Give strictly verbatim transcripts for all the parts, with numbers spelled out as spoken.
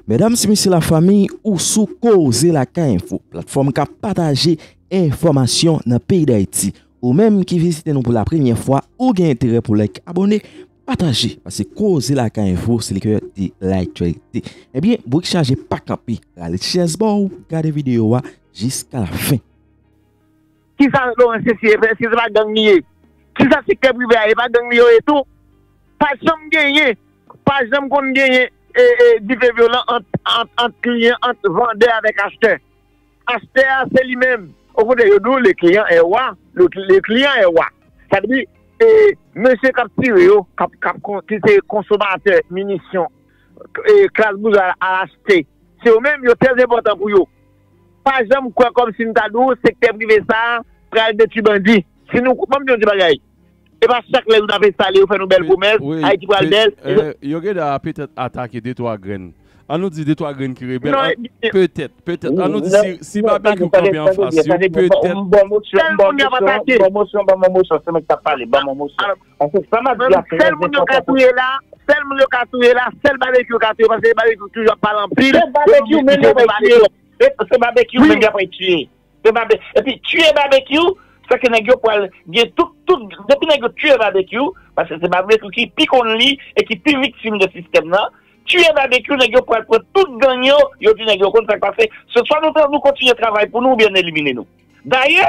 Medam e mesye lafanmi, ou sou Koze Lakay Enfo, platfòm k ap pataje enfòmasyon nan peyi Dayiti. Ou menm ki vizite nou pou la premyè fwa, ou gen enterè pou like, abòne, pataje, paske Koze Lakay Enfo, se le cœur de l'actualité. Ebyen, bourik chaje pa kanpe, rale chèz ba w, gade videyo a jiska lafen. Kisa Laurent Cécile fè? Èske se pa gang li ye? Kisa sektè prive a ye? Pa gang li yo ye tou? Pa janm genyen, pa janm konn genyen e, e, dife vyolan ant, ant, ant kliyan, ant vandè avèk achtè. Achtè a se li menm. Okontrè, yo di w le client est roi, le, le client est roi. Sa vle di, e, mesye k ap tire yo, k ap, k ap kon, ki se konsomatè minisyon, e, klas boujwa al achte, se yo menm, yo trè enpòtan pou yo. Pa janm kwè kòmsi m ta di w sektè prive sa a pral detwi bandi. Si nou, ban m di yon ti bagay. E pa chak lè nou t ap enstale, yo fè nou bèl pwomès, Ayiti pral bèl. Yo genlè petèt atake de twa grenn. An nou di de twa grenn ki rebèl. Petèt, petèt. An nou di si, si Babekyou kanpe anfas yo, petèt. Sèl moun y ap atake. Ban mwen mosyon, ban mwen mosyon, se mwen ki t ap pale, ban mwen mosyon. Paske sa m ap di a trè enpòtan. Sèl moun yo ka touye la, sèl moun yo ka touye la, sèl Babekyou yo ka touye, paske Babekyou toujou ap pale anpil. Se Babekyou menm y ap touye. Se Babekyou menm y ap touye. Se Babe, epi tiye Babekyou, fè ke nèg yo pral gen tout, tout, depi nèg yo tiye Babekyou, paske se Babekyou ki pi konn li e ki pi viktim de sistèm nan, tiye Babekyou, nèg yo pral pran tout gang yo, yo di nèg yo konn sa k pase, se swa nou, nou kontinye travay pou nou oubyen n elimine nou. Dayè,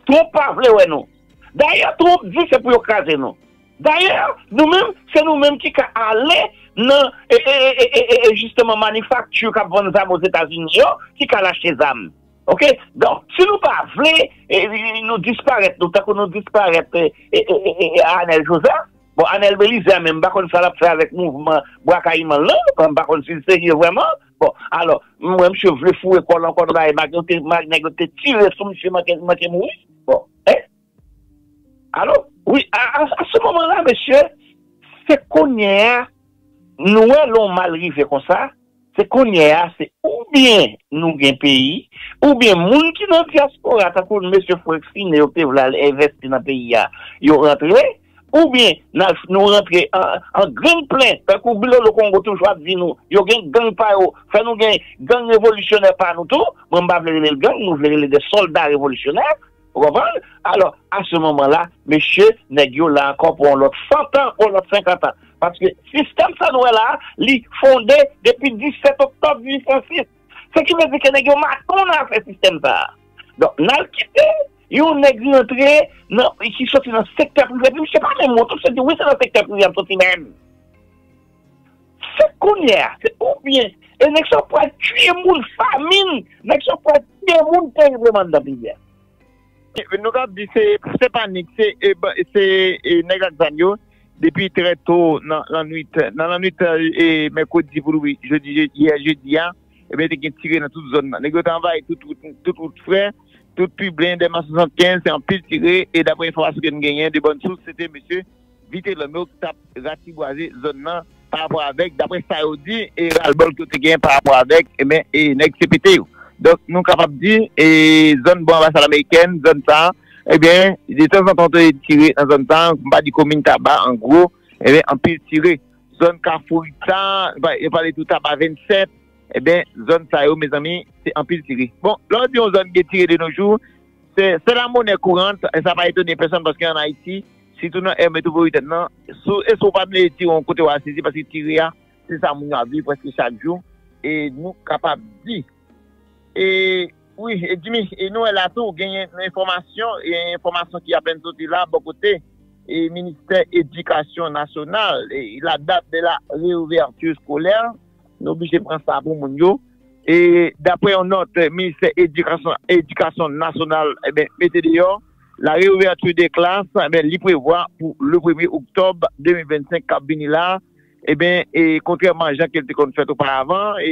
Trump pa vle wè nou. Dayè, Trump di se pou yo kraze nou. Dayè, nou menm, se nou menm ki ka ale nan, e, e, e, e, e, e, jisteman, manifakti k ap vann zam Ozetazini yo, ki ka al achte zam. Oke? Donk, si nou pa vle, e, e, nou disparèt, nou, tankou nou disparèt, e, e, e, e, e, Anèl Jozèf, bon, Anèl Belizaire menm, m pa konn sa l ap fè avèk mouvman Bwa Kayiman l lan, m pa konn si l serye vrèman. Bon, alò, m wè misye vle foure kò l ankò nan bagay, nèg yo te, nèg yo te tire sou misye, manke, manke mouri. Bon, en? Alo? Wi, a, a, a se moman la, mesye, se kounye a, nou wè lè yon mal rive konsa, se kounye a, se oubyen nou gen peyi, oubyen moun ki nan dyaspora, tankou mesye Frenk Finet yo ki te vle al envesti nan peyi a, yo rantre, oubyen n al, nou rantre an, an grenn plen, tankou Bilolo Kongo toujou ap di nou, yo gen gang pa yo, fè nou gen gang revolisyonè pa nou tou, mwen m pa vle rele l gang, nou vle rele de sòlda revolisyonè, ou konprann? Alò, a se moman la, mesye, nèg yo la ankò pou yon lòt san tan, yon lòt senkant an. Paske sistèm sa nou wè la, li fonde depi disèt oktòb mil uit san sis. Se ki vle di ke nèg yo maton nan afè sistèm sa a. Donk, n al kite yon nèg rantre nan, ki soti nan sektè prive, epi misye pa menm wont, misye di, wi, se nan sektè prive y ap soti menm. Se kounye a, se oubyen, e nèg sa pral tiye moun, famin, nèg sa pral tiye moun teribleman anndan peyi a. Nou ka di se, se panik, se, e, ba- se e, nèg ak zam yo, depi trè to nan lannwit, nan lannwit e, mèkredi pou rive jedi, je- yè jedi a, ebyen te gen tire nan tout zòn nan. Nèg yo te anvayi tout wout, tout wout frè, tout piblen, dèman swasannkenz, se anpil tire, e daprè enfòmasyon ke n genyen de bòn sous, se te mesye Vitelhomme yo ki t ap ratibwaze zòn nan pa rapò avèk, daprè sa yo di, e ralbòl ke yo te gen pa rapò avèk, ebyen, e nèg C P T yo. Donk, nou kapab di, e zòn bò anbasad amerikèn, zòn sa a, ebyen, detanzantan te tire nan zòn sa a, m pa di komin Taba, an gwo, ebyen, anpil tire. Zòn Kafou Rita, yo pale tou Taba vennsèt, ebyen, zòn sa yo, mezanmi, se anpil tire. Bon, lè w di yon zòn gen tire de nos jours, se, se la monnaie courante, e sa pa etone pèsonn paske an Ayiti, sitou nan è metwopolitèn nan, si w, e si w pa vle tire yon kote w al sezi, paske tire a, se sa moun yo ap viv prèske chak jou. E nou kapab di, e wi, e Jimmy, e nou wè la tou, genyen enfòmasyon, e enfòmasyon ki apèn soti la, bò kote, e ministè edikasyon nasyonal, e la date de la réouverture scolaire, nou oblije pran sa pou moun yo. E daprè yon nòt, e, ministè edikasyon, edikasyon nasyonal, ebyen, mete deyò, la réouverture des classes, ebyen, li prevwa pou le premye oktòb de mil vennsenk k ap vini la. Ebyen, e kontrèman a jan ke l te konn fèt oparavan, e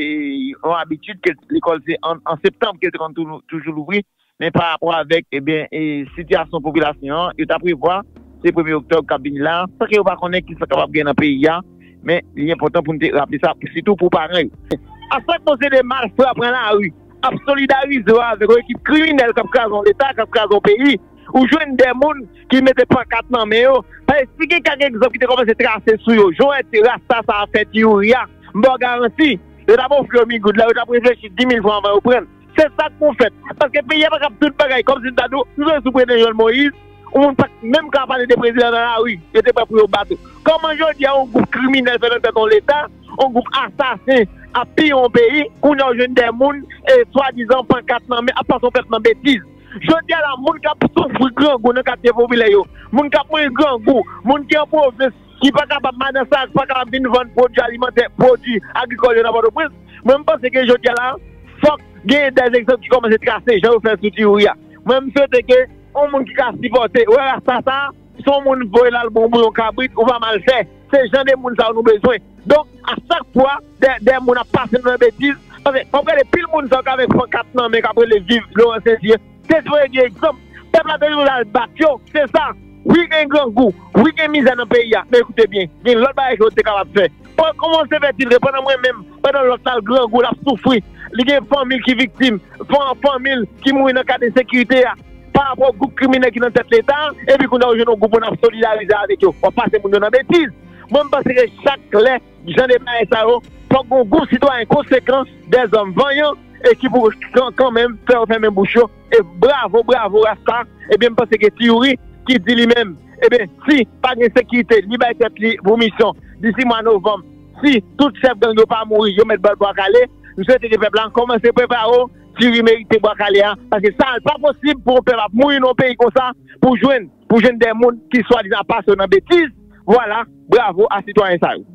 yon abitid ke lekòl se an, an septanm ke l te konn tou- toujou louvri, men pa rapò avèk, ebyen, e sitiyasyon popilasyon an, yo ta prevwa se premye oktòb k ap vini la, san ke yo pa konnen kisa k kapab gen nan peyi a, men li enpòtan pou n te raple sa, sitou pou paran yo. A sak bon se de malfra pran lari, ap solidarize yo avèk yon ekip kriminèl k ap kraze yon leta, k ap kraze yon peyi, ou jwenn de moun ki mete pankat nan men yo, pa esplike kèk egzanp ki te kòmanse trase sou yo, jan w wè ti rasta sa a fè ti Youri a, m ba w garanti, Yo t ap ofri yo mil goud la, yo t ap reflechi dis mil fran anvan yo pran l. Se sa k pou fèt. Paske peyi a pa kab tout bagay. Kòmsi m ta di w, m sonje sou prezidan Jovenel Moïse, yon moun pa t menm ka pale de prezidan nan lari, yo te prè pou yo bat ou. Kòman jodi a yon gwoup kriminèl fè nan tèt yon leta, yon gwoup asasen ap piye yon peyi, kounye a w jwenn de moun, e swadizan pankat nan men, ap pase yon pèp nan betiz. Jodi a la, moun k ap soufri grangou nan katye popilè yo, moun k ap mouri grangou, moun ki an pwovens, ki pa kapab madan sa, pa kapab vin vann pwodui alimantè, pwodui agrikòl yo nan Pòtoprens, mwen m panse ke jodi a la, fòk genyen de egzanp ki kòmanse trase, jan yo fè sou Tiyouri a. Mwen m swete ke yon moun ki ka sipòte, wè rasta sa, se yon moun voye l al bon pou yon kabrit, ou pa mal fè. Se jan de moun sa yo nou bezwen. Donk, a chak fwa, de, de moun ap pase nou nan betiz, paske w ap gade pil moun sa yo k avèk pankat nan men k ap rele viv Laurent Saint-Cyr, se sou egzanp. Pèp la te jwenn al bat yo, se sa. Wi, gen grangou, wi, gen mizè nan peyi a. Men ekoute byen, gen lòt bagay ke yo te kapab fè. Pandan, kòman se fè ti vre, pandan mwen menm, pandan lòt la, grangou, l ap soufri. Li gen fanmi l ki viktim, fan-, fanmi l ki mouri nan kad ensekirite a, pa rapò gwoup kriminèl ki nan tèt leta a, epi kounye a, ou jwenn yon gwoup moun ap solidarize avèk yo. W ap pase moun yo nan betiz. Mwen, m panse ke chak lè jan de bagay sa yo, fòk gon gwoup sitwayen konsekan, dèzòm vanyan, e ki pou kan-, kanmenm fè yo fèmen bouch yo. E bravo, bravo, Rasta. Ebyen, m panse ke Ti Youri ki di li menm, ebyen, si pa gen sekirite, li bay tèt li pou misyon, disi mwa novanm, si tout chèf gang yo pa mouri, yo mèt ba l bwa kale, m swete ke pèp la kòmanse prepare w, Ti Youri merite bwa kale a, paske sa pa posib pou yon pèp ap mouri nan yon peyi konsa, pou jwenn, pou jwenn de moun ki swadizan ap pase yo nan betiz. Vwala, bravo a sitwayen sa yo.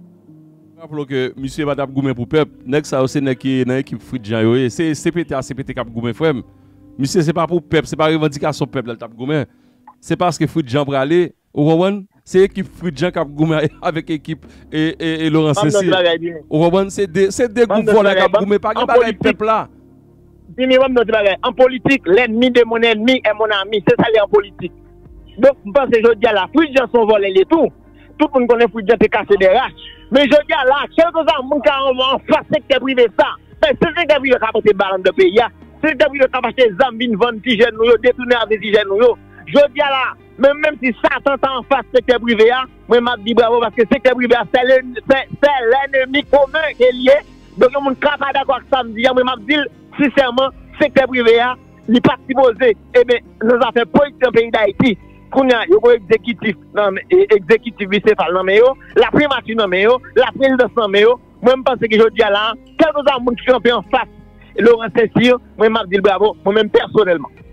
Raple w ke misye pa t ap goumen pou pèp. Nèg sa yo se nèg ki nan ekip Fritz Jean yo ye. Se, se C P T a, C P T k ap goumen, frè m. Misye se pa pou pèp, se pa revandikasyon pèp la l t ap goumen. Se paske Fritz Jean prale, ou konprann? Se ekip Fritz Jean k ap goumen avèk ekip e, e, e Laurent Saint-Cyr. Ou konprann? Se de, se de gwoup vòlè k ap goumen. Pa gen bagay pèp la. Jimmy, ban m di w ti bagay. An politik, l'ennemi de mon ennemi est mon ami. Se sa l ye an politik. Donk, m panse jodi a la, Fritz Jean se yon vòlè l ye tou. Tout moun konnen Fritz Jean te kase de rach. Men jodi a la, kèlkeswa moun ka anfas sektè prive sa, men se sektè prive k ap pote bal anndan peyi a. Se sektè prive k ap achte zam vin vann ti jèn nou yo, detounen avni ti jèn nou yo. Jodi a la, menm, menm si Satan ta anfas sektè prive a, mwen m ap di bravo paske sektè prive a, se le, se, se l'ennemi commun ke l ye. Donk, yon moun ka pa dakò ak sa m di a, mwen m ap di l, sensèman, sektè prive a, li pa t sipoze, ebyen, nan zafè politik nan peyi Dayiti. Kounye a, yo gen egzekitif nan men, e, egzekitif bisefal nan men yo, laprimati nan men yo, laprezidans nan men yo. Mwen, m panse ke jodi a la, kèlkeswa moun ki kanpe anfas Laurent Saint-Cyr, mwen, m ap di l bravo, mwen menm pèsonèlman.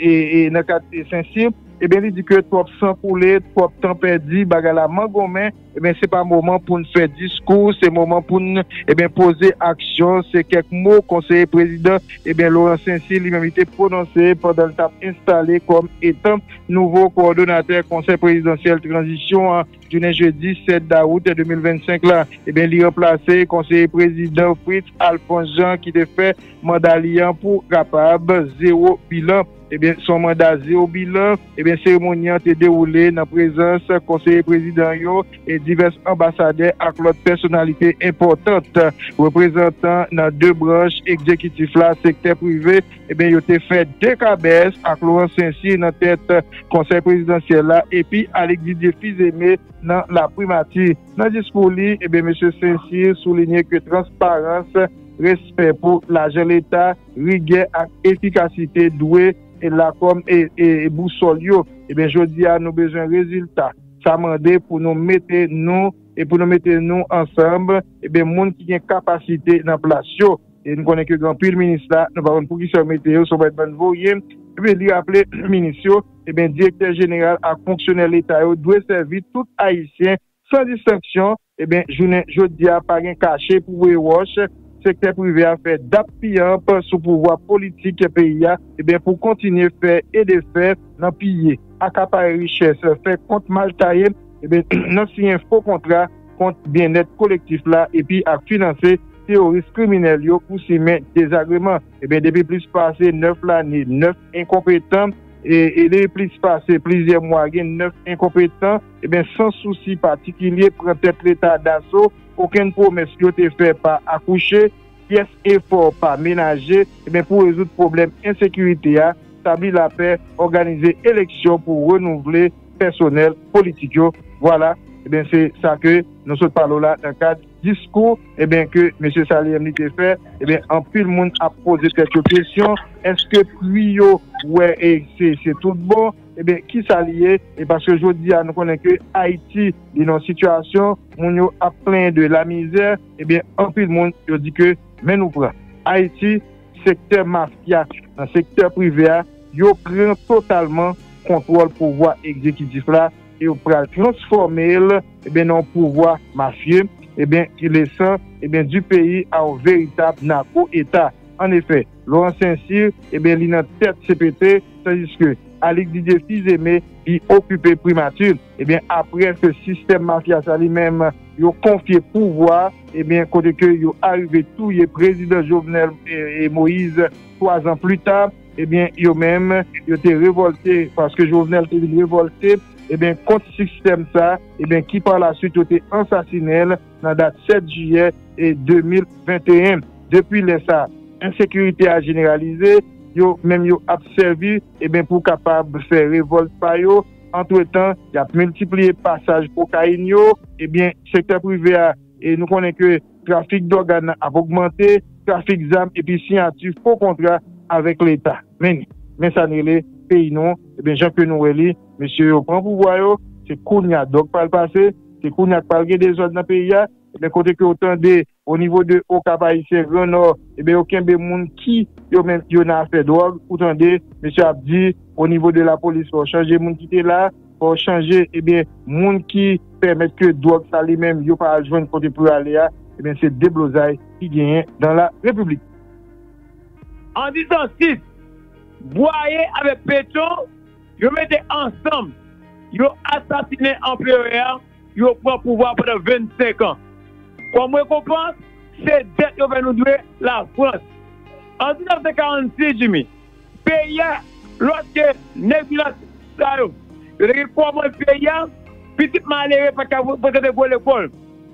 E, e nan kad Saint-Cyr, ebyen, li di ke twòp san koule, twòp tan pèdi, bagay la mangonmen, ebyen, se pa moman pou n fè diskou, se moman pou n, ebyen, poze aksyon. Se kèk mo konseye prezidan, ebyen, Laurent Saint-Cyr, li menm, li te pwononse pandan l t ap enstale kòm etan nouvo kowòdonatè Konsèy prezidansyèl tranzisyon an, jounen jedi sèt dawout de mil vennsenk la. Ebyen, li ranplase konseye prezidan Fritz Alphonse Jean ki te fè manda li an pou kapab zewo bilan. Ebyen, se yon manda zewo bilan. Ebyen, seremoni an te dewoule nan prezans konseye prezidan yo e divès anbasadè ak lòt pèsonalite enpòtant. Reprezantan nan de branch egzekitif la, sektè prive, ebyen, yo te fè de kabès ak Laurent Saint-Cyr nan tèt konsèy prezidansyèl la, epi Alex Didier Fils-Aimé nan laprimati. Nan diskou li, ebyen, mesye Saint-Cyr soulinye ke transparans, respè pou lajan leta, rigè ak efikasite dwe e la kòm e, e, e bousòl yo. Ebyen, jodi a, nou bezwen rezilta. Sa mande pou nou mete nou, e pou nou mete nou ansanm, ebyen, moun ki gen kapasite nan plas yo. E nou konnen ke gen anpil minis la, nou pa konn poukisa yo mete yo, se yon bann voye. Ebyen, li raple minis yo, ebyen, direktè jeneral ak fonksyonè leta yo dwe sèvi tout Ayisyen san distenksyon. Ebyen, jounen jodi a, pa gen kache pou voye wòch. Sektè prive a fè dap piyanp sou pouvwa politik peyi a, ebyen, pou kontinye fè e defè nan piye, akapare richès, fè kont mal taye, ebyen, nan siyen fo kontra kont byennèt kolektif la, epi ak finanse teworis kriminèl yo pou simen dezagreman. Ebyen, depi plis pase nèf lane, nèf enkonpetan, e, e depi plis pase plizyè mwa, gen nèf enkonpetan, ebyen, san sousi patikilye, pran tèt leta daso, okenn pwomès yo te fè pa akouche, pyès efò pa menaje, ebyen, pou rezoud pwoblèm ensekirite a, tabli lapè, òganize eleksyon pou renouvle pèsonèl politik yo. Vwala, ebyen, se sa ke nou sot pale w la nan kad diskou, ebyen, ke mesye Salim li te fè, ebyen, anpil moun ap poze tèt yo kesyon, èske pri yo, wè, e se, se tout bon, ebyen, kisa li ye? E paske jodi a, nou konnen ke Ayiti, li nan sitiyasyon, moun yo ap plenyen de lamizè, ebyen, anpil moun, yo di ke, men nou pran Ayiti, sektè mafya nan sektè prive a, yo pran totalman kontwòl pouvwa egzekitif la e yo pral transfòme l, ebyen, nan yon pouvwa mafye, ebyen, ki lesan, ebyen, du peyi a yon veritab nako-eta. An efè, Laurent Saint-Cyr, ebyen, li nan tèt C P T, tandiske Alix Didier Fils-Aimé, li okipe primati. Ebyen, apre ke sistèm mafya sa li menm, yo konfye pouvwa, ebyen, kote ke yo arive touye prezidan Jovenel, e, e Moïse, twa zan pli ta, ebyen, yo menm, yo te revòlte, paske Jovenel te vin revòlte, ebyen, kont sistèm sa, ebyen, ki pa la swit yo te ansasinen l nan dat sèt jiyè, e, de mil venteyen. Depi lè sa, ensekirite a jeneralize, yo menm yo ap sèvi, ebyen, pou kapab fè revòlt pa yo. Antretan, y ap miltipliye pasaj kokayin yo, ebyen, sektè prive a, e nou konnen ke trafik dòg la ap ogmante, trafik zam epi siyati fo kontra avèk Leta. Men, men sa n rele peyi nou, ebyen, jan ke nou wè li, mesye yo pran pouvwa yo, se kounye a dòg pral pase, se kounye a k pral gen dezòd nan peyi a, ebyen, kote ke w tande, o nivo de Okap Ayisyen, Gran Nò, ebyen, yo kenbe moun ki, yo menm, yo nan afè dwòg, ou tande, mesye ap di, o nivo de lapolis, fò w chanje moun ki te la, fò w chanje, ebyen, moun ki pèmèt ke dwòg sa li menm, yo pa al jwenn kote pou yo ale a, ebyen, se deblozay ki genyen dans la République. An disan sis, Bwaye avèk Petyon, yo mete ansanm, yo asasinen anperè a, yo pran pouvwa pandan vennsenk an. Kòm rekonpans, se dèt yo fè nou dwe Lafrans. An diznèf san karannsis, Jimmy, peyi a, lòske nèg milat sa yo, yo te gen kòmand peyi a, pitit malere pa t ka frekante gwo lekòl.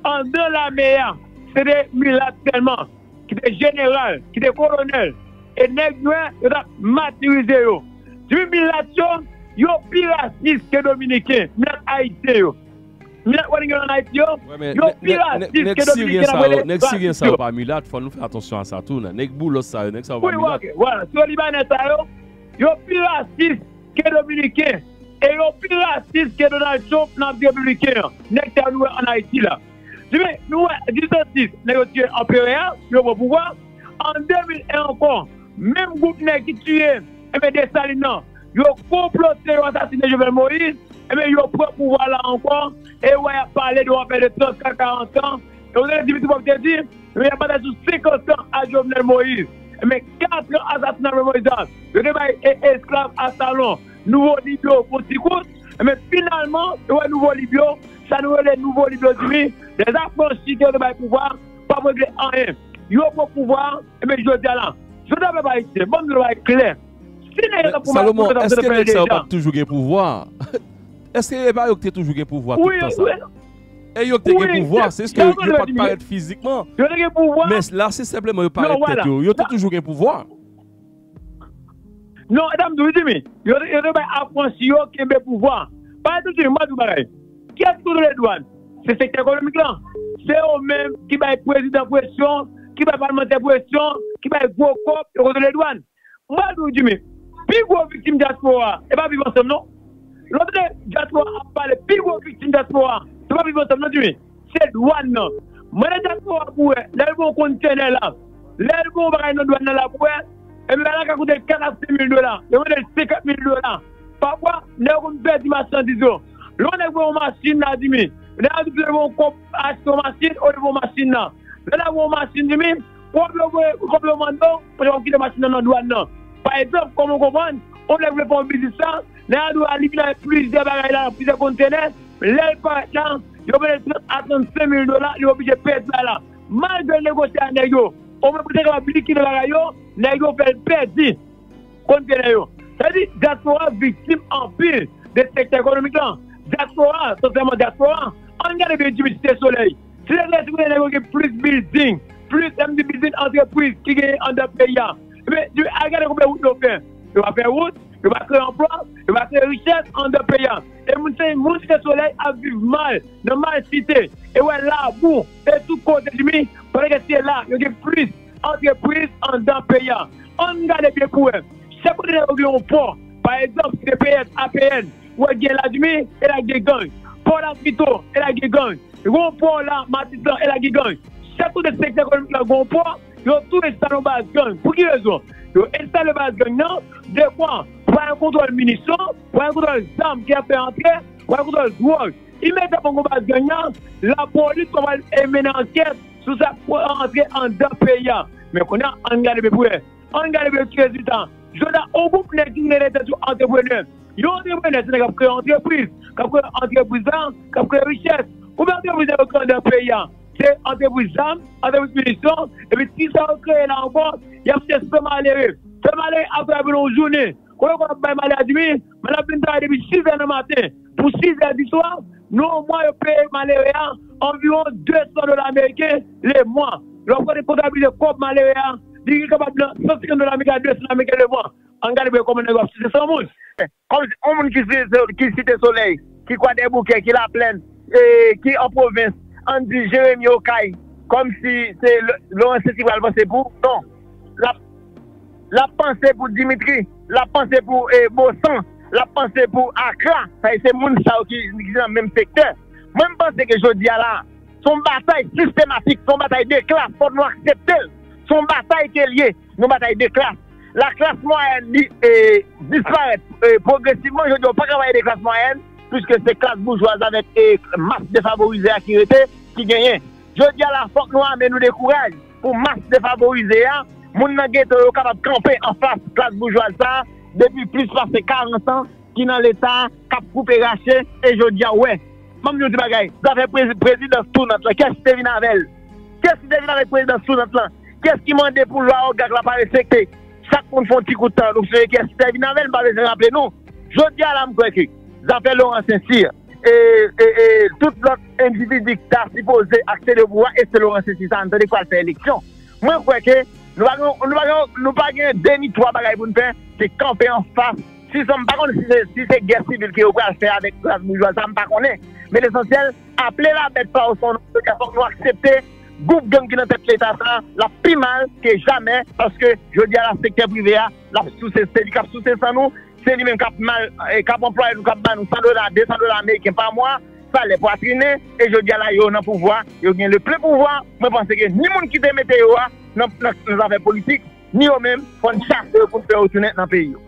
Anndan lame a, se te milat sèlman, ki te jeneral, ki te kolonèl. E nèg nwè, yo t ap matirize yo. Jimmy, milat yo, yo pi rasis ke dominiken, milat ayisyen yo. Milat wè nèg yo ann Ayiti yo, yo pi rasis ke dominiken ap rele rasis yo. Nèg siryen sa yo pa milat, fò nou fè atansyon a sa tou. Nèg Boulos sa yo, nèg sa yo pa milat. Wi, ok, vwala. Sou libanè sa yo, yo pi rasis ke dominiken. E yo pi rasis ke Donald Trump nan repibliken an. Nèg sa yo nou wè ann Ayiti la. Jimmy, nou wè, disan sis, nèg yo tiye anperè a, yo pran pouvwa. An de mil en ankò, menm gwoup nèg ki tiye, enben, Desalin nan, yo konplote, yo asasinen Jovenel Moïse, enben, yo pran pouvwa la ankò, e wè y ap pale de yon afè de trant ka, karant an, e w te di, Dimitri Vorbe te di, enben, y ap pale sou senkant an a Jovenel Moïse. Enben, kat an asasina Jovenel Moïse la, yo te bay e, esklav a salon, nouvo libyo, pou ti kout, enben, finalman, yo wè nouvo libyo, sa nou rele nouvo libyo, Jimmy, lèzafranchi ke yo te bay pouvwa, p ap regle anyen. Yo pran pouvwa, enben, jodi a la, jodi a pèp ayisyen, ban m di nou bagay klè. Si nèg yo t ap pran pouvwa, Salomon, èske nèg sa yo pa t toujou gen pouvwa? Èske e pa yo ki te toujou gen pouvwa tout tan sa? E yo ki te gen pouvwa, se jiske yo pa t parèt fizikman. Yo te gen pouvwa. Men la, se senpleman yo parèt tèt yo. Yo te toujou gen pouvwa. Non, e sa m di w, Jimmy. Yo, yo te bay afranchi yo kenbe pouvwa. Pa ekzanp, Jimmy, m ap di w bagay. Kiyès ki kontwole dwàn? Se sektè ekonomik lan. Se yo menm ki bay prezidan presyon, ki bay palmantè presyon, ki bay gwo kòb, yo kontwole dwàn. M pral di w, Jimmy, pi gwo viktim dyaspora a, e pa Viv Ansanm non. Lè w tande dyaspora ap pale, pi gwo viktim dyaspora a, se pa Viv Ansanm non, Jimmy. Se dwàn nan. Mande dyaspora pou wè, lè l gen yon kontènè la, lè l gen yon bagay nan dwàn nan la pou wè, ebyen bagay la ka koute l kat a senk mil dola, yo mande l senkant mil dola. Pafwa, nèg yo konn pèdi machandiz yo. Lè yon nèg voye yon machin la, Jimmy, nèg la di l voye yon kòb achte yon machin, olye voye machin nan. Lè l ap voye yon machin, Jimmy, kòb yo voye, kòb yo mande w, pou yo kite machin nan nan dwàn nan. Pa egzanp, kòm ou konprann, yon nèg vle fè yon biznis la, nèg la di w a li vin avèk plizyè bagay la, plizyè kontènè, lè l parèt la, yo mande l trant a trannsenk mil dola, li oblije pèdi bagay la. Malgre l negosye ak nèg yo, omwen pou te kapab likide bagay yo, nèg yo fè l pèdi kontènè yo. Sa vle di, dyaspora viktim anpil de sektè ekonomik lan. Dyaspora, sensèman dyaspora, ann gade byen Jimmy Cité Soleil. Cité Soleil, se kote nèg yo gen plis bilding, plis, lè m di bilding, antrepriz ki genyen anndan peyi a. Ebyen, Jimmy, al gade konbyen wout yo fè. Yo pa fè wout, Yo pa kreye anplwa, yo pa kreye richès anndan peyi a. E moun se moun Site Solèy ap viv mal, nan malsite. E wè labou, e tout kote Jimmy, pandan ke se la, yo gen plis antrepriz anndan peyi a. Ann gade byen pou wè. Chak kote yo gen yon pò, pa egzanp, Site P S, A P N, ou wè gen la Jimmy, e la gen gang. Pò Lafito, e la gen gang. Yo gen yon pò la, Matisan, e la gen gang. Chak kote sektè ekonomik la gen yon pò, yo tou enstale yon baz gang. Pou ki rezon? Yo enstale baz gang nan, dekwa, pou pa gen kontwòl minisyon, pou pa gen kontwòl zam ki ap fè antre, pou pa gen kontwòl dwòg. Imedyatman gon baz gang nan, lapolis pral e mennen ankèt sou sa k antre anndan peyi a. Men kounye a, ann gade byen pou wè. Ann gade byen ti rezilta. Jodi a, yon gwoup nèg ki rele tèt yo antreprenè. Yon antreprenè, se nèg k ap kreye antrepriz, k ap kreye antrepriz la, k ap kreye richès. Konbyen antrepriz yo kreye anndan peyi a? Se antrepriz zam, antrepriz minisyon, epi ki sa yo kreye la ankò? Y ap chèche fè malere. Fè malere ap travay pandan yon jounen. Kote yo konn ap bay malere a di wi, malere ap vin travay depi sis è nan maten pou sis è di swa, nan yon mwa yo peye malere a anviwon de san dola ameriken le mwa. Lè w konte kontabilize kòb malere a, li kapab nan san senkant dola ameriken a de san dola ameriken le mwa. Ann gade byen kòman nèg yo ap souse san moun. Kòm yon moun ki Site, ki Site Solèy, ki Kwadèboukè, ki Laplèn, e ki an pwovens, ann di Jeremi Okay, kòmsi se Laurent Saint-Cyr pral panse pou, non. L ap, l ap panse pou Dimitri, l ap panse pou e, Bosan, l ap panse pou Akra. Sa se moun sa yo ki, ki nan menm sektè. Mwen, m panse ke jodi a la, se yon batay sistematik, se yon batay de klas, fòk nou aksepte l. Se yon batay ke l ye, yon batay de klas. Laklas mwayèn li e, disparèt e, pwogresivman. Jodi a, ou pa ka pale de klas mwayèn, piske se klas boujwaz avèk e, mas defavorize a ki rete, ki genyen. Jodi a la, fòk nou ame nou de kouraj pou mas defavorize a, moun nan geto yo kapab kanpe anfas klas boujwaz sa a depi plis pase karant an, ki nan Leta, k ap koupe rache, e jodi a, w wè. Ban m di yon ti bagay, zafè prezi-, prezidans tounant lan, kiyès ki te vin avè l? Kiyès ki te vin avèk prezidans tounant lan? Kiyès ki mande pou lwa Ogak la pa respekte? Chak moun fè yon ti kout tan, nou sonje kiyès ki te vin avè l, m pa bezwen raple nou. Jodi a la, m kwè ke zafè Laurent Saint-Cyr, e, e, e tout lòt endividi ki ta sipoze aksede o pouvwa, e se Laurent Saint-Cyr sa, n tande k pral fè eleksyon. Mwen kwè ke nou pa gen, nou pa gen, nou pa gen de ni twa bagay pou n fè, se kanpe anfas. Si sa, m pa konn si se, si se gè sivil ke yo pral fè avèk klas boujwa sa, m pa konnen. Men lesansyèl, aple la bèt pa o son non, fòk nou aksepte gwoup gang ki nan tèt Leta sa, l ap pi mal ke jamè, paske jodi a la, sektè prive a, l ap souse, se li k ap souse san nou, se li menm k ap mal, e, k ap anplwaye nou, k ap ba nou san dola, de san dola ameriken pa mwa, salè pwatrinen, e jodi a la, yo nan pouvwa, yo gen le plen pouvwa. Mwen panse ke ni moun ki te mete yo a nan, nan, nan zafè politik, ni yo menm, fò n chase yo pou n fè yo tounen nan peyi yo.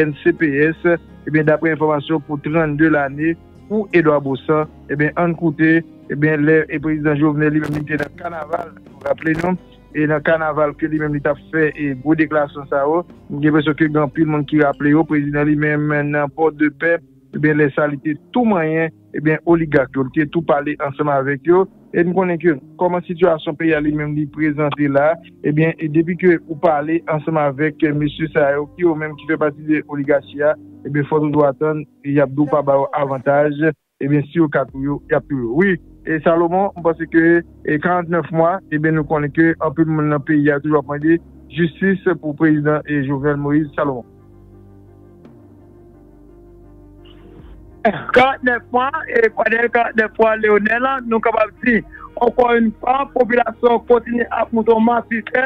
N C P S, ebyen, daprè enfòmasyon pou trannde lane pou Edouard Baussan, ebyen, ann koute, ebyen, lè e prezidan Jovenel li menm li te nan kanaval, nou raple nou, e nan kanaval ke li menm li t ap fè e gwo deklarasyon sa yo, m gen enpresyon ke gen anpil moun ki raple yo, prezidan li menm nan Pòdepè, ebyen, lè sa li te tou manyen, ebyen, oligak yo, li te tou pale ansanm avèk yo. E n konnen ke kòman sitiyasyon peyi a li menm li prezante la, ebyen, e depi ke ou pale ansanm avèk mesye sa yo, ki yo menm ki fè pati de oligachi a, ebyen, fòk nou dwe atann, y ap di w pa ba yo avantaj, ebyen, si yo ka touye w, y ap touye w. Wi, e Salomon, m panse ke e karannèf mwa, ebyen, nou konnen ke anpil moun nan peyi a toujou ap mande jistis pou prezidan e Jovenel Moïse Salomon. Karannèf mwa, e pandan karannèf mwa, Leonel, nou kapab di, ankò yon fwa, popilasyon kontinye ap monte yon masifè.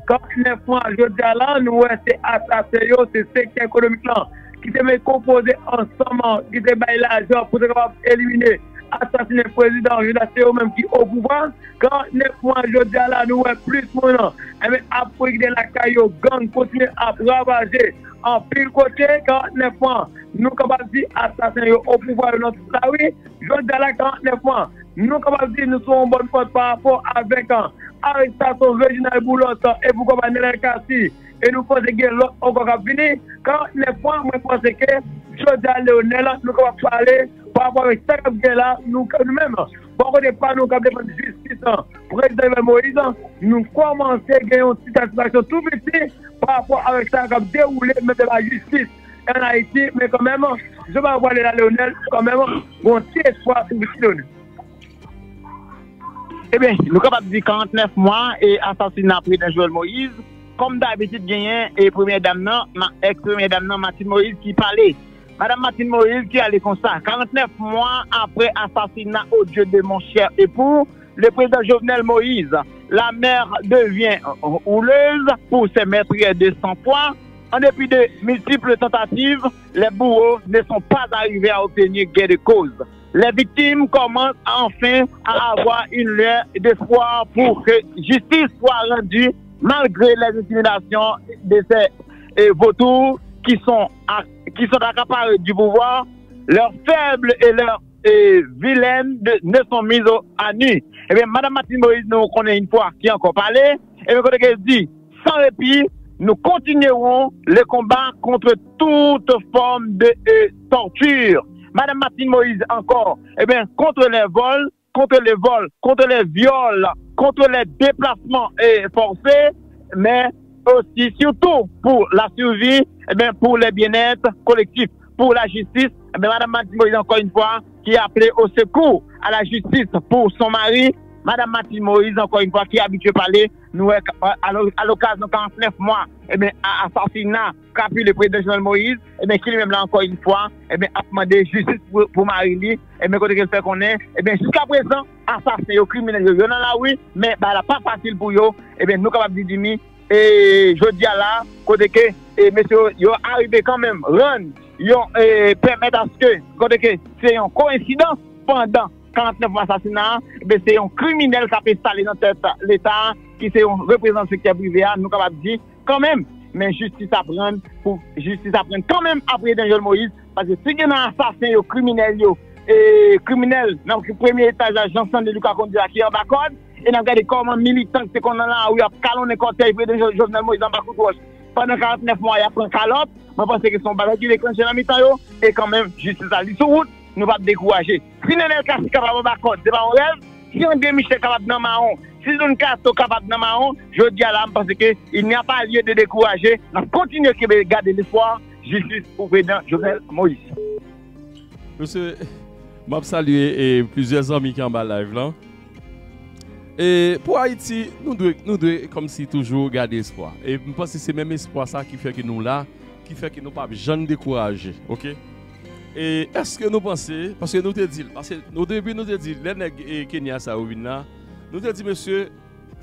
Karannèf mwa, jodi a la, nou wè se asasen yo, se sektè ekonomik lan, ki te met konpoze ansanm, ki te bay lajan pou te kapab elimine, asasinen prezidan, jodi a se yo menm ki o pouvwa. Karannèf mwa, jodi a la, nou wè plis moun, enben, ap fouye kite lakay yo, gang kontinye ap ravaje anpil kote. Karannèf mwa, nou kapab di asasen yo o pouvwa yo nan tout lari. Jodi a la, karannèf mwa, nou kapab di nou sou yon bòn pant pa rapò avèk, a, arestasyon Reginald Boulos, a, e poukwa pa Nenel Cassy. E nou panse gen lòt ankò k ap vini. Karannèf mwa, mwen panse ke jodi a, Leonel, nou kapab pale pa rapò avèk sa k ap gen la, nou, nou menm, bò kote pa nou k ap defann jistis, a, prezidan Jovenel Moïse, nou kòmanse gen yon ti satisfaksyon tou piti pa rapò avèk sa k ap dewoule menm de lajistis ann Ayiti, men kanmenm, jan bagay yo pral ale la, Leonel, kanmenm, gon ti espwa tou piti, Leonel. Ebyen, nou kapab di karannèf mwa e asasina prezidan Jovenel Moïse, Kòm dabitid, genyen e premyè dam nan, ma- eks premyè dam nan, Martine Moïse, ki pale. Madanm Martine Moïse ki ale konsa: karantnèf mwa apre asasina odieux de mon cher époux, le président Jovenel Moïse, la mer devient houleuse pour ces meurtriers de sang-froid. En dépit de multiples tentatives, les bourreaux ne sont pas arrivés à obtenir gain de cause. Les victimes commencent enfin à avoir une lueur d'espoir pour que justice soit rendue malgré les intimidations de ces euh, vautours qui sont, à- qui sont accaparés du pouvoir. Leurs faibles et leurs euh, vilaines de- ne sont mises au- à nu. Ebyen, Madanm Martine Moïse, nou konnen yon fwa ki ankò pale, ebyen, kote ke di, sans répit, nous continuerons le combat contre toute forme de euh, torture. Madanm Martine Moïse ankò, ebyen, contre les vols, contre les vols, contre les viols, contre les déplacements euh, forcés, mais aussi, surtout, pour la survie, eh bien, pour le bien-être collectif, pour la justice. Eh bien, Madame Martine Moïse, encore une fois, qui a appelé au secours à la justice pour son mari. Madame Martine Moïse, encore une fois, qui est habituée à parler, nou wè, a, a, a lokazyon karantnèf mwa, eh bien, a, asasina, kapile prezidan Jovenel Moïse, ebyen, ki li menm la, ankò yon fwa, ebyen, ap mande jistis pou, pou mari li, ebyen, kote ke l fè konnen, ebyen, jiska prezan, asasen yo, kriminèl yo, yo nan lari, men bagay la pa fasil pou yo, ebyen, nou kapab di, Jimmy, e jodi a la, kote ke, e mesye yo, yo arive kanmenm rann yon, e pèmèt aske, kote ke se yon koyensidans pandan karantnèf mwa asasina a, ebyen, se yon kriminèl k ap enstale nan tèt Leta a, ki se yon reprezantan sektè prive a, nou kapab di, kanmenm. Men jistis ap rann pou jistis ap rann kanmenm apre Denjòl Moyiz, paske si gen nan asasen yo, kriminèl yo, e kriminèl nan premye etaj la, jan Sandy Lucas konn di la, ki anba kòd, e n ap gade kòman militan ki te konn nan lari ap kalonnen kòtèj prezidan Jo- Jovenel Moïse anba kout wòch pandan karantnèf mwa, y ap pran kalòt, mwen panse ke se yon bagay ki deklanche nan mitan yo, e kanmenm, jistis la, li sou wout, nou p ap dekouraje. Si Nenel Cassy kapab anba kòd, se pa yon rèv, si André Michel kapab nan mawon, si Don Kato kapab nan mawon, jodi a la, m panse ke il n'y a pas lieu de décourager. N ap kontinye kenbe, gade lespwa, jistis pou prezidan Jovenel Moïse. Mesye, m ap salye e plizyè zanmi ki anba live lan. E pou Ayiti, nou dwe, nou dwe kòmsi toujou gade espwa. E m panse se menm espwa sa ki fè ke nou la, ki fè ke nou p ap janm dekouraje, oke? E èske nou panse, paske nou te di l, paske o debi nou te di, lè nèg e Kenya sa yo vin la, nou te di, mesye,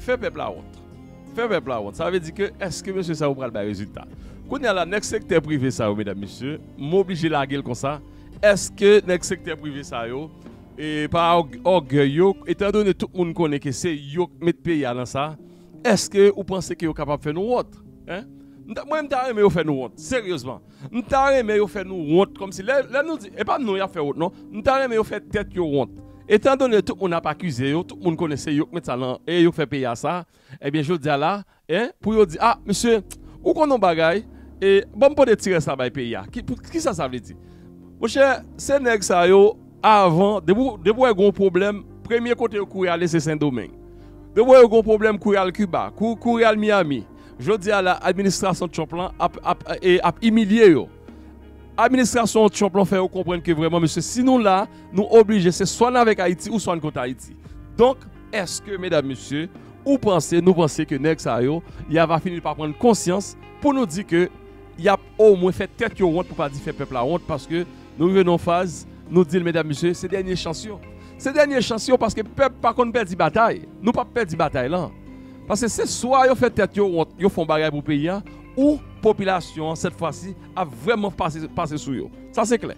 fè pèp la wont. Fè pèp la wont. Sa vle di ke èske mesye sa yo pral bay rezilta? Kounye a la, nèg sektè prive sa yo, medam, mesye, m oblije lage l konsa. Èske nèg sektè prive sa yo, e pa òg- ògèy yo, etandone tout moun konnen ke se yo k met peyi a nan sa, èske ou panse ke yo kapab fè nou wont? Hein? M ta- Mwen, m ta renmen yo fè nou wont, seryezman. M ta renmen yo fè nou wont, kòmsi lè, lè nou di, e pa nou y ap fè wont, non. M ta renmen yo fè tèt yo wont. Etandone tout moun ap akize yo, tout moun konnen se yo k met sa nan, e yo k fè peyi a sa, ebyen, jodi a la, en, pou yo di, a, mesye, ou konn yon bagay, e ban m pote ti rès la bay peyi a. Ki, pou, kisa sa vle di? Monchè, se nèg sa yo, avan, depi w- depi w wè gen yon pwoblèm, premye kote yo kouri ale se Sendomeng. Depi w wè yo gen yon pwoblèm, kouri al Kiba, kou- kouri al Miami. Jodi a la, administrasyon Trump lan ap, ap, e, ap imilye yo. Administrasyon Trump lan fè yo konprann ke vrèman, mesye, si nou la, nou oblije, se swa n avèk Ayiti ou swa n kont Ayiti. Donk, èske, medam, mesye, ou panse, nou panse ke nèg sa yo, y a va fini pa pran konsyans pou nou di ke y ap omwen fè tèt yo wont, pou pa di fè pèp la wont, paske nou rive nan yon faz, nou di l, medam, mesye, se dènye chans yo. Se dènye chans yo, paske pèp pa konn pèdi batay. Nou p ap pèdi batay lan. Paske se swa yo fè tèt yo wont, yo fè yon bagay pou peyi a, ou popilasyon an, sèt fwa si, ap vrèman pase, pase sou yo. Sa se klè.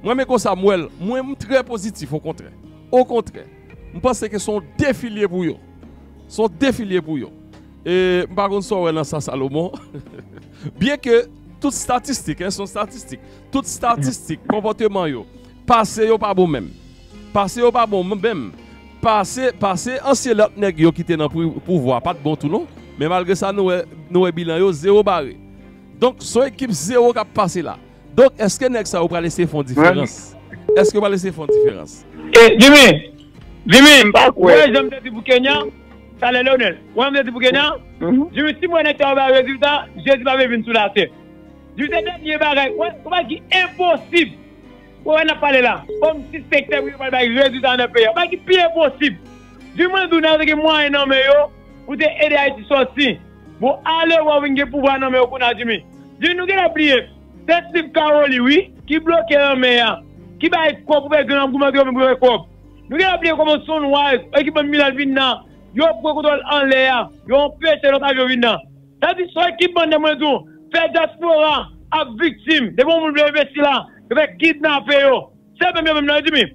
Mwen, men konsa, m wè l, mwen, m trè pozitif, okontrè. Okontrè. M panse ke se yon defi l ye pou yo. Se yon defi l ye pou yo. E m pa konn sa w wè nan sa, Salomon. Byen ke tout statistik, en, se yon statistik. Tout statistik, konpòteman yo, pase yo pa bon menm. Pase yo pa bon menm. Pase, pase ansyen lòt nèg yo ki te nan pou- pouvwa pa t bon tou non. Men malgre sa, nou wè, nou wè bilan yo zewo bare. Donk, se yon ekip zewo k ap pase la. Donk, èske nèg sa yo pral eseye fè yon diferans? Èske yo pral eseye fè yon diferans? E, Jimmy, Jimmy, m pa kwè. Ou wè jan m te di pou Kenya, talè Leonel, ou wè jan m te di pou Kenya, Jimmy, si m wè nèg sa yo bay rezilta, Jezi pa vle vin sou latè. Jimmy, se dènye bagay, ou wè, ou wè ki enposib. Ou wè n ap pale la, kòmsi sektè prive pral bay rezilta nan peyi a, ou wè ki pi enposib. Jimmy, mwen di w, nèg yo te gen mwayen nan men yo pou te ede Ayiti sòti. Bon, ale wè w vin gen pouvwa nan men w kounye a, Jimmy. Jimmy, nou genlè bliye. Se Steve Caroli, wi, ki bloke lanmè a, ki bay kòb pou fè gran goumande yo menm pou fè kòb. Nou genlè bliye kòman Sunrise, ekipman Milan vin nan, yo pran kontwòl anlè a, yo anpeche lòt avyon vin nan. Sa di, se ekipman nan mwen di w, fè dyaspora ap viktim. Depi yon moun vle envesti la, yo fè kidnape yo. Se menm yo menm nan, Jimmy.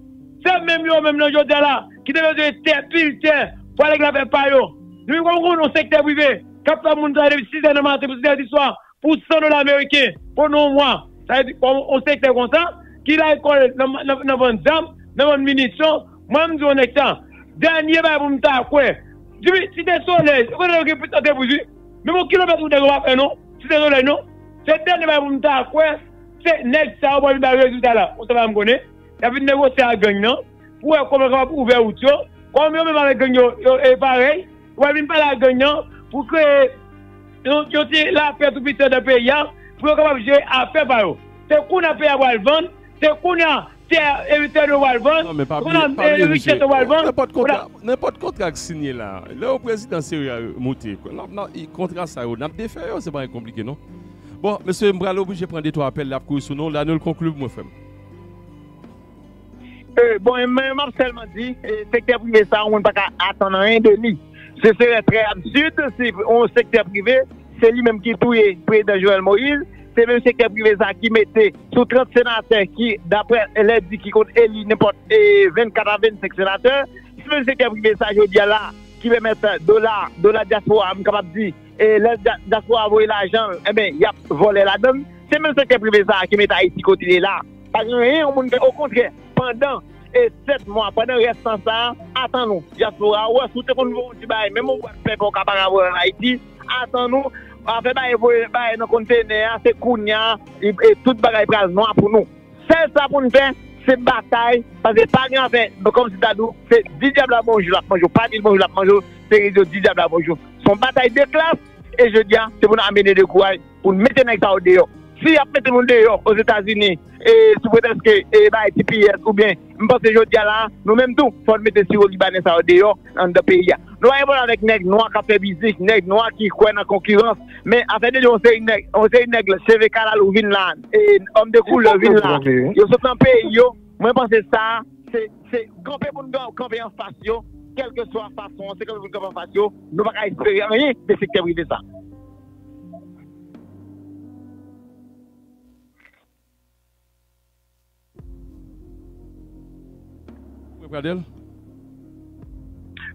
Se menm yo menm nan jodi a la, ki te bezwen tè, pil tè, pou ale gen afè pa yo. Nou menm kòm nou yon sektè prive, k ap fè moun travay depi sis è nan maten pou sis è di swa, pou san dola ameriken, pandan yon mwa. Sa vle di, yon, yon sektè konsa, ki lakòl nan, nan, nan vann zam, nan vann minisyon, mwen m di yon nèg sa, dènye bagay pou m ta kwè. Jimmy, Site Solèy, ou konnen yo gen plis antrepriz, wi. Menm yon kilomèt ou nèg yo pa fè non, Site Solèy non. Se dènye bagay pou m ta kwè, se nèg sa yo pral vin bay rezilta la. Ou sa pa m konnen. Y ap vin negosye ak gang nan, pou wè kòman kapab ouvè wout yo. Kòm yo menm avèk gang yo, yo e parèy, yo pral vin pale ak gang nan, pou kreye yon, yon ti lapè tou pwisan nan peyi a, pou yo kapab jere afè pa yo. Se kounye a peyi a pral vann, se kounye a tè, e, tè yo pral vann, Non, men pa se kounye bliye, a, pa e, bliye, richès yo pral vann. Nenpòt kontra, nenpòt kontra k sinye la, lè yon prezidan serye a moute, n ap, n ap, kontra sa yo, n ap defè yo, se pa yon konplike non. Bon, mesye, m pral oblije pran de twa apèl, l ap kouri sou nou. Lè nou l konkli, mwen frè m. E, bon, e, men m ap sèlman di, e, sektè prive sa, yon moun pa ka atann anyen de li. Se serè trè absid si yon sektè prive, se li menm ki touye prezidan Jovenel Moïse, se menm sektè prive sa ki mete sou trant senatè ki, daprè lè di, ki konn eli nenpòt, e, vennkat a vennsenk senatè, se menm sektè prive sa jodi a la ki pèmèt dola, dola dyaspora, m kapab di, e lè dya-, dyaspora voye lajan l, enben, y ap vòlè ladan l. Se menm sektè prive sa a ki mete Ayiti kote l ye la. Pa gen anyen yon moun fè. Okontrè, pandan, e, sèt mwa, pandan rès tan sa a, atann ou, dyaspora, ou wè, si w te konn voye yon ti bagay, menm yon bwat pèpè ou ka pa ka voye ann Ayiti, atann ou, afè bagay voye bagay nan kontenè a, se kounye a, e, e tout bagay pral nwa pou nou. Sèl sa pou n fè, se batay, paske pa gen afè, kòmsi ta di w, se di dyab la bonjou l ap manje w, pa di l bonjou l ap manje w, se di dyab la bonjou. Se yon batay de klas, e jodi a, se pou n amenn de kouraj, pou n mete nèg sa yo deyò. Si y ap mete moun deyò Ozetazini, e sou pretèske, e bay T P S oubyen, m panse jodi a la, nou menm tou, fò n mete siwo libanè sa yo deyò anndan peyi a. Nou pa gen pwoblèm avèk nèg nwa k ap fè biznis, nèg nwa ki kwè nan konkirans. Men afè de yon seri nèg, yon seri nèg cheve kalalou vin la, e òm de koulè vin la. Yo sot nan peyi yo. Mwen panse sa, se, se kanpe pou n kanpe anfas yo, kèlkeswa fason an, se kanpe pou n kanpe anfas yo. Nou pa ka espere anyen de sektè prive sa. Mwen, Pradel?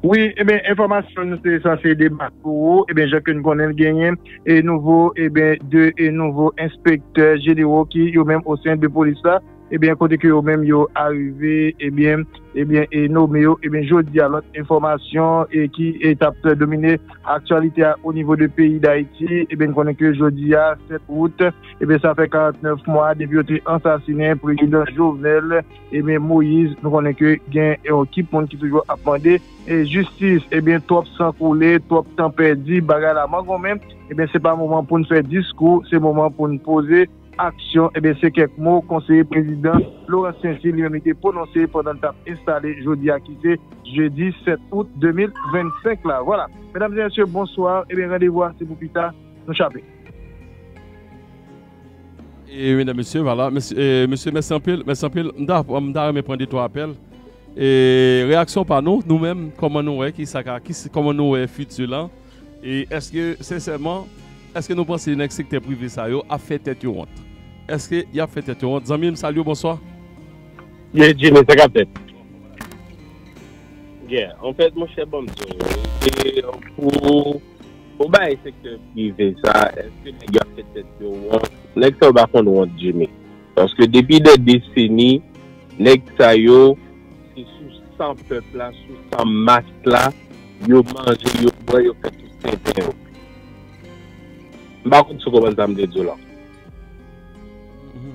Wi, ebyen, enfòmasyon nou te sanse debake pou ou. Ebyen, jan ke n konnen l, genyen e nouvo, ebyen, de e nouvo enspektè jenero ki yo menm o sen de polis la, ebyen, kote ke yo menm yo arive, ebyen, ebyen, e nome yo. Ebyen, jodi a, lòt enfòmasyon e ki e t ap domine aktyalite a o nivo de peyi Dayiti, ebyen, n konnen ke jodi a, sèt wout, ebyen, sa fè karannèf mwa depi yo te ansasinen prezidan Jovenel, ebyen, Moïse. Nou konnen ke gen yon ekip moun ki toujou ap mande, e, jistis, ebyen, twòp san koule, twòp tan pèdi, bagay la mangonmen, ebyen, se pa moman pou n fè diskou, se moman pou n poze aksyon, ebyen, se kèk mo konseye prezidan Laurent Sainty li menm li te pwononse pandan l t ap enstale jodi a ki se jedi sèt out de mil vennsenk la. Vwala. Medam e mesye, bonswa. Ebyen, randevou a se pou pita. Nou chape. E medam, mesye, vwala. Mesye, e, mesye, mèsi anpil, mèsi anpil. M ta, m ta renmen pran de twa apèl. E reyaksyon pa nou, nou menm, kòman nou wè, ki sa ka, ki, kòman nou wè fiti lan? E èske, sensèman, èske nou panse nèg sektè prive sa yo ap fè tèt yo wont? Èske y ap fè tèt yo wont? Zanmi m, salye w, bonswa. Ye, Jimmy, sa k ap fèt? Yeah, anfèt, monchè, ban m di w, e pou, pou bay sektè prive sa, èske nèg yo ap fè tèt yo wont? Nèg sa yo pa konn wont, Jimmy. Paske depi dè deseni, nèg sa yo, se sou san pèp la, sou san mas la, yo manje, yo bwè, yo fè tout tenten yo. M pa konn si w konprann sa m te di w la. Mhm.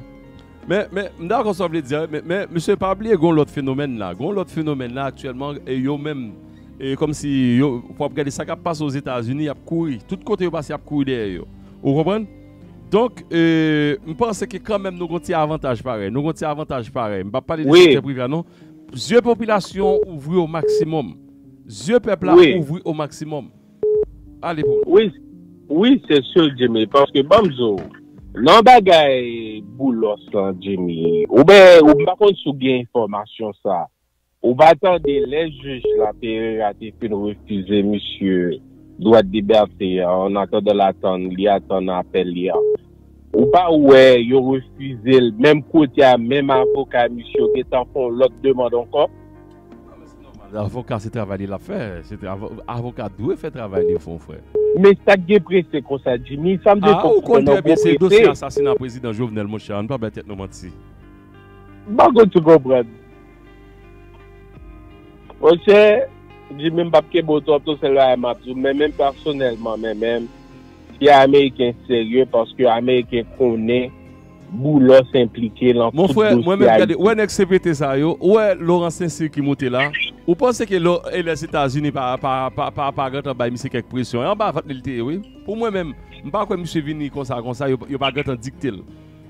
Men, men, m dakò sa w vle di a, men, men, mesye, pa bliye gon lòt fenomèn la. Gon lòt fenomèn la aktyèlman, e yo menm, e kòmsi yo, w ap gade sa k ap pase Ozetazini, y ap kouri. Tout kote yo pase, y ap kouri dèyè yo. Ou konprann? Donk, e, m panse ke kanmenm nou gon ti avantaj parèy. Nou gon ti avantaj parèy. M p ap pale de sektè prive a, non. Zye popilasyon ouvri o maksimòm. Zye pèp la ouvri o maksimòm. Ale pou nou. Wi. Wi, se sou Jimmy, paske ban m di w, nan bagay Boulos lan, Jimmy, ou ben, ou pa konn si w gen enfòmasyon sa. Ou pa tande lè jij la Pereira te fin refize misye dwa de libète a, an atandan l atann, li atann apèl li a. Ou pa wè yo refize l, menm kote a, menm avoka misye yo gentan fè yon lòt demann ankò? Avoka se travay li l ap fè. Se tra- avoka dwe fè travay li, fon frè. Men sa k gen prese konsa, Jimmy, sa m te Ah, ou konn konprann trè nan byen gwo se dosye prese. Asasina prezidan Jovenel, monchè, ann pa bay tèt nou manti. M pa konn si w konprann. Monchè, Jimmy, m p ap kenbe w twòp, tou sèl bagay m ap di w, men menm pèsonèlman, men menm, si Ameriken serye, paske Ameriken konnen Boulos enplike nan Mon tout frè, mwen dosye menm gade, Ayiti. Ou wè nèg C P T sa yo, ou wè Laurent Saint-Cyr ki monte la, ou panse ke lo, e Lèzetazini pa, pa, pa, pa, pa gentan bay misye kèk presyon, e anba vant li te ye, wi. Pou mwen menm, m pa kwè misye vini konsa, konsa, yo, yo pa gentan dikte l.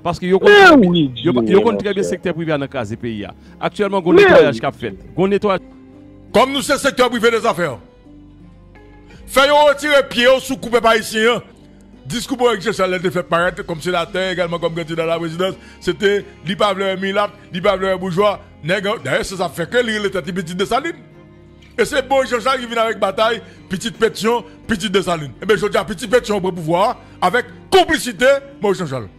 Paske yo konn trè byen, yo, yo konn trè byen sektè prive a nan kraze peyi a. Aktyèlman, gon netwayaj k ap fèt. Gon netwayaj. Kòm nou se sektè prive dèzafè, fè yo retire pye yo sou kou pèp ayisyen an. Diskou Bò Èk Jean Charles lè l te fè parèt kòm senatè, egalman kòm kandida la prezidans, se te li pa vle wè milat, li pa vle wè boujwa. Nèg an, dayè, se sa fè ke li rele tèt li Pitit Desalin. E se Bò Èk Jean Charles ki vin avèk batay Pitit Petyon, Pitit Desalin. Ebyen, jodi a, Pitit Petyon pran pouvwa a avèk konplisite Bò Èk Jean Charles.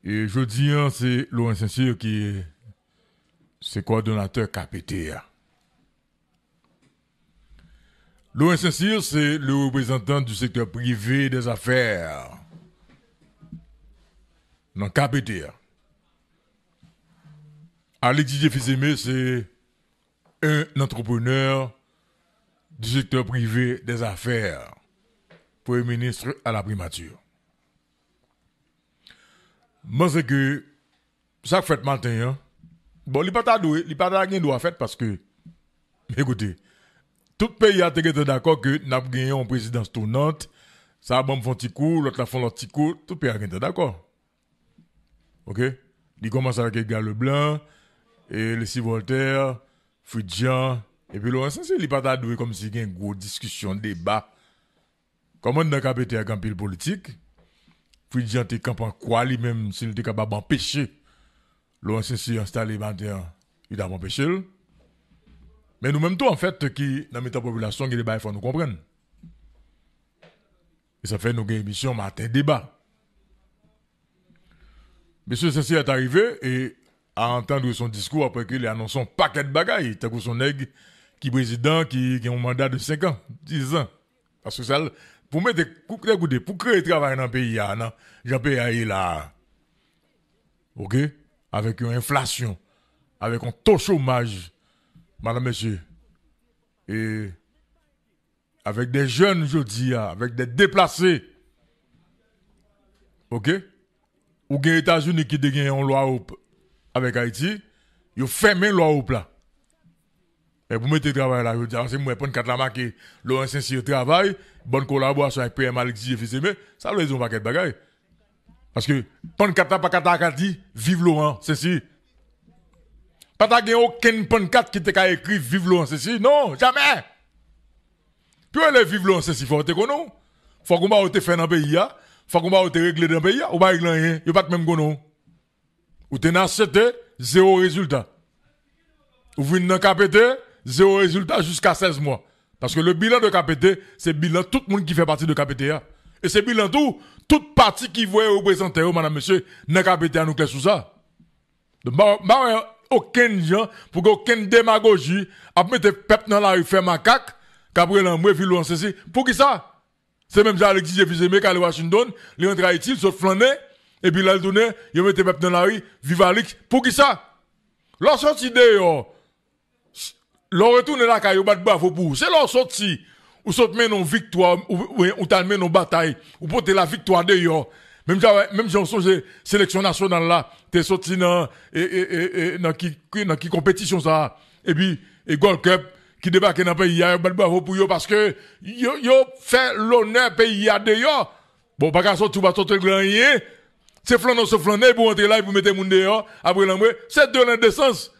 E jodi a, se Laurent Saint-Cyr ki se kowòdonatè K P T a. Laurent Saint-Cyr, c'est le représentant du secteur privé des affaires dans K P T. Alix Didier Fils-Aimé, c'est un entrepreneur du secteur privé des affaires, Premier ministre à la primature. Mwen se ke sa k fèt maten an, bon, li pa ta dwe, li pa ta gen dwa fèt paske, ekoute, tout peyi a te gentan dakò ke n ap genyen yon prezidans tounant, sa a ban m fè yon ti kou, lòt la fè yon lòt ti kou, tout peyi a gentan dakò. Oke? Li kòmanse avèk Edgar Leblanc, e Leslie Voltaire, Fritz Jean, epi Laurent Saint-Cyr, li pa ta dwe kòmsi gen gwo diskisyon, deba. Kòm anndan K P T a gen anpil politik, Fritz Jean te kanpe an kwa li menm, si l te kapab anpeche Laurent Saint-Cyr enstale maten an, li t ap anpeche l. Men nou menm tou, anfèt, ki nan mitan popilasyon, gen de bagay fò nou konprann. E sa fè nou gen emisyon Maten Deba. Mesye Saint-Cyr ta rive e a antann son diskou apre ke li anonse yon pakèt bagay, tankou son nèg ki prezidan, ki gen yon manda de senk an, diz an. Paske sa, pou mete, pou, ekoute, pou kreye travay nan peyi a, nan jan peyi a ye la a, oke, avèk yon enflasyon, avèk yon to chomaj, madanm, mesye, e avèk de jèn jodi a, avèk de deplase. Oke? Ou gen Etazini ki te gen yon lwa op avèk Ayiti, yo fèmen lwa op la. E pou mete travay la, jodi a, se mwen pannkat la make Laurent Saint-Cyr travay, bòn kolaborasyon avèk P M Alix Didier Fils-Aimé, sa vle di yon pakèt bagay. Paske pannkat la pa ka ta ka di viv Laurent Saint-Cyr. Pa ta gen okenn pannkat ki te ka ekri viv Laurent Saint-Cyr. Non, jamè! Pou yo rele viv Laurent Saint-Cyr, fò yo te konnen w. Fòk yon bagay ou te fè nan peyi a, fòk yon bagay ou te regle nan peyi a, ou pa regle anyen, yo pa t menm konnen w. Ou te nan H C T, zewo rezilta. Ou vin nan K P T, zewo rezilta jiska sèz mwa. Paske le bilan de K P T, se bilan tout moun ki fè pati de K P T a. E se bilan tou, tout pati ki voye reprezante yo, madanm, mesye, nan K P T a, nou klè sou sa. Donk, m pa, m pa wè okenn jan pou gen okenn demagoji ap mete pèp nan lari fè makak, k ap rele anmwe viv Laurent Saint-Cyr. Poukisa? Se menm jan Alix Didier Fils-Aimé k ale Washington, li rantre Ayiti, li sot flannen, epi lè l tounen, yo mete pèp nan lari, viv Alix. Poukisa? Lè w soti deyò, lè w retounen lakay, yo bat bravo pou ou. Se lè w soti, ou sot mennen yon viktwa, ou, ou, ou t al mennen yon batay, ou pote laviktwa deyò. Menm jan, menm jan w sonje seleksyon nasyonal la, te soti nan, e, e, e, e, nan ki, ki, nan ki konpetisyon sa a. Epi, e Gold Cup ki debake nan peyi a, yo bat bravo pou yo paske yo, yo fè lonè peyi a deyò. Bon, w pa ka soti, ou pa sot regle anyen. Se flannen w sot flannen, epi w antre la, epi w mete moun deyò, apre lanmwe. Se de lendesans.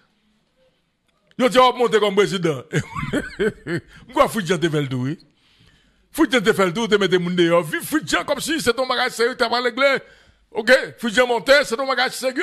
Yo di w ap monte kòm prezidan. M kwè Fritz Jean te fè l tou, wi. Fritjan te fè l tou, te mete moun deyò. Viv Fritjan kòmsi se t on bagay serye ki t ap regle. Oke, Fritjan monte, se t on bagay serye.